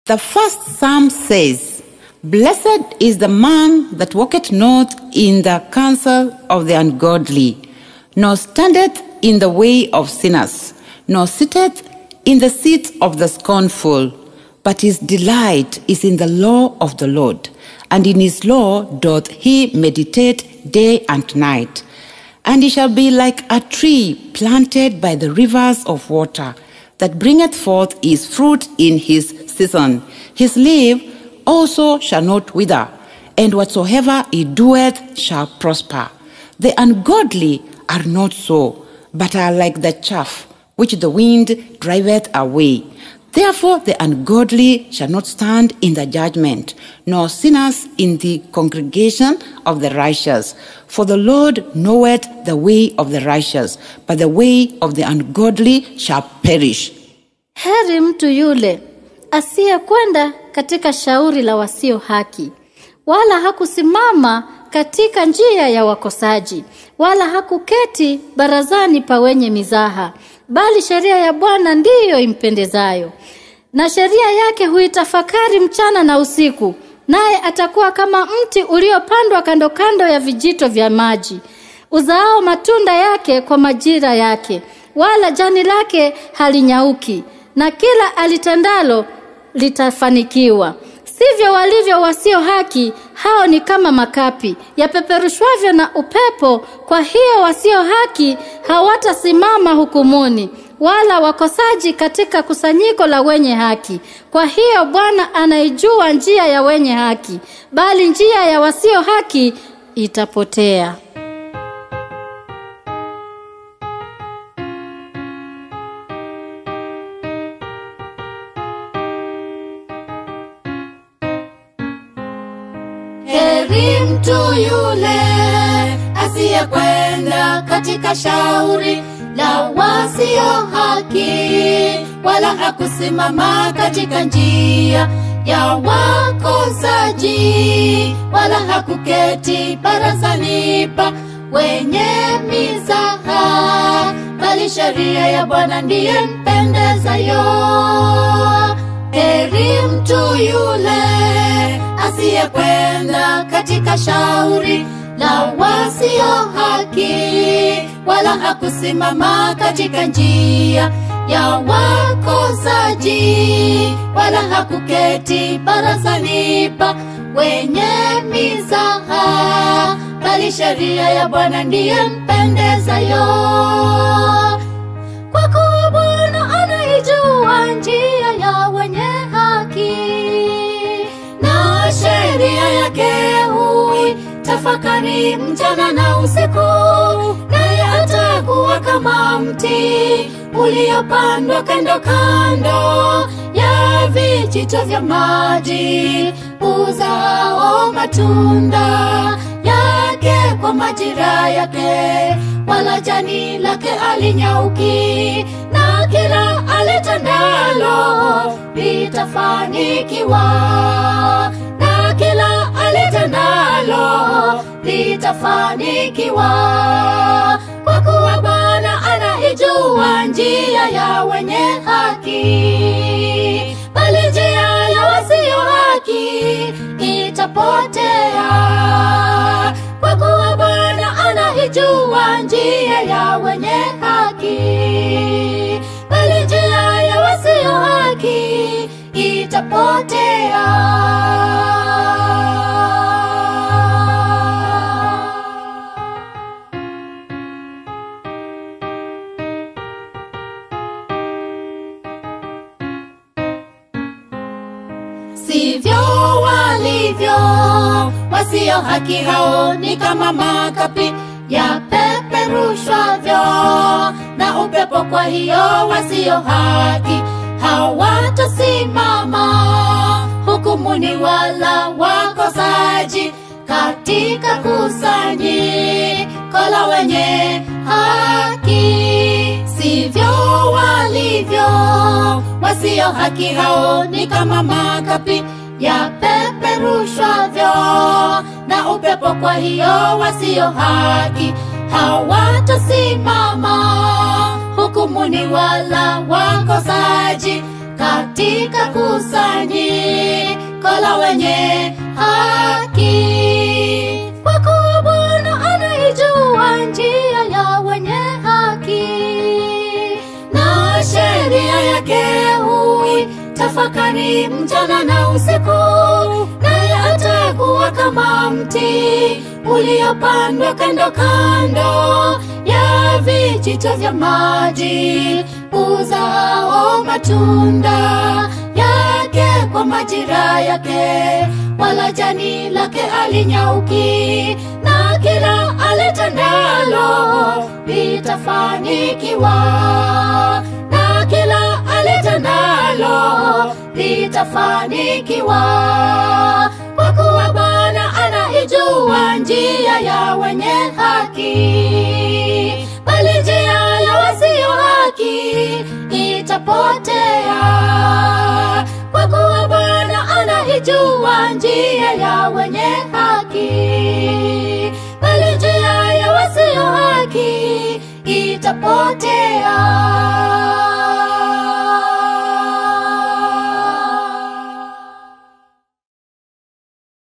The first psalm says, "Blessed is the man that walketh not in the counsel of the ungodly, nor standeth in the way of sinners, nor sitteth in the seat of the scornful. But his delight is in the law of the Lord, and in his law doth he meditate day and night. And he shall be like a tree planted by the rivers of water, that bringeth forth his fruit in his season. His leaf also shall not wither, and whatsoever he doeth shall prosper. The ungodly are not so, but are like the chaff, which the wind driveth away. Therefore the ungodly shall not stand in the judgment, nor sinners in the congregation of the righteous. For the Lord knoweth the way of the righteous, but the way of the ungodly shall perish." Heri mtu yule asiyekwenda katika shauri la wasio haki, wala hakusimama katika njia ya wakosaji, wala hakuketi barazani pa wenye mizaha, bali sheria ya Bwana ndiyo impendezayo, na sheria yake huitafakari mchana na usiku. Naye atakuwa kama mti uliopandwa kando kando ya vijito vya maji, uzaao matunda yake kwa majira yake, wala jani lake halinyauki, na kila alitendalo litafanikiwa. Sivyo walivyo wasio haki, hao ni kama makapi yapeperushwavyo na upepo. Kwa hiyo wasio haki hawatasimama hukumuni, wala wakosaji katika kusanyiko la wenye haki. Kwa hiyo Bwana anaijua njia ya wenye haki, bali njia ya wasio haki itapotea. Heri mtu yule asiyekwenda katika shauri la wasio haki, wala hakusimama katika njia ya wakosaji, wala hakuketi barazani pa wenye mizaha, bali sheria ya Bwana ndiye mpendezayo. Heri mtu yule asiyekwenda katika shauri la wasio haki, wala hakusimama katika njia ya wakosaji, wala hakuketi barazani pa wenye mizaha, bali sheria ya Bwana ndiye mpendezayo. Kwa kuwa Bwana anaijua njia ya wenye haki, na sheria yake huitafakari mchana na usiku. Naye atakuwa kama mti uliopandwa kando kando ya vijito vya maji, uzao matunda yake kwa majira yake, wala jani lake halinyauki, na kila alitendalo litafanikiwa. Na kila alitendalo litafanikiwa. Kwa kuwa Bwana anaijua njia ya wenye haki, bali njia ya wasio haki itapotea. Kwa kuwa Bwana anaijua njia ya wenye haki, bali njia ya wasio haki itapotea. Sivyo walivyo wasio haki, hao ni kama makapi yapeperushwavyo na upepo. Kwa hiyo wasio haki hawatasimama hukumuni, wala wakosaji katika kusanyiko la wenye haki. Sivyo walivyo wasio haki, hao ni kama makapi yapeperushwavyo na upepo. Kwa hiyo wasio haki hawatasimama hukumuni, wala wakosaji katika kusanyiko wenye haki. Kwa kuwa Bwana anaijua njia ya wenye haki, na sheria yake huitafakari mchana na usiku. Naye atakuwa kama mti uliopandwa kando kando ya vijito vya maji, uzao matunda yake kwa majira yake, wala jani lake halinyauki, na kila alitendalo litafanikiwa. Na kila alitendalo litafanikiwa. Kwa kuwa Bwana anaijua njia ya wenye haki, bali njia ya wasio haki itapotea. Kwa kuwa Bwana anaijua njia ya wenye haki, bali njia ya wasio haki itapotea.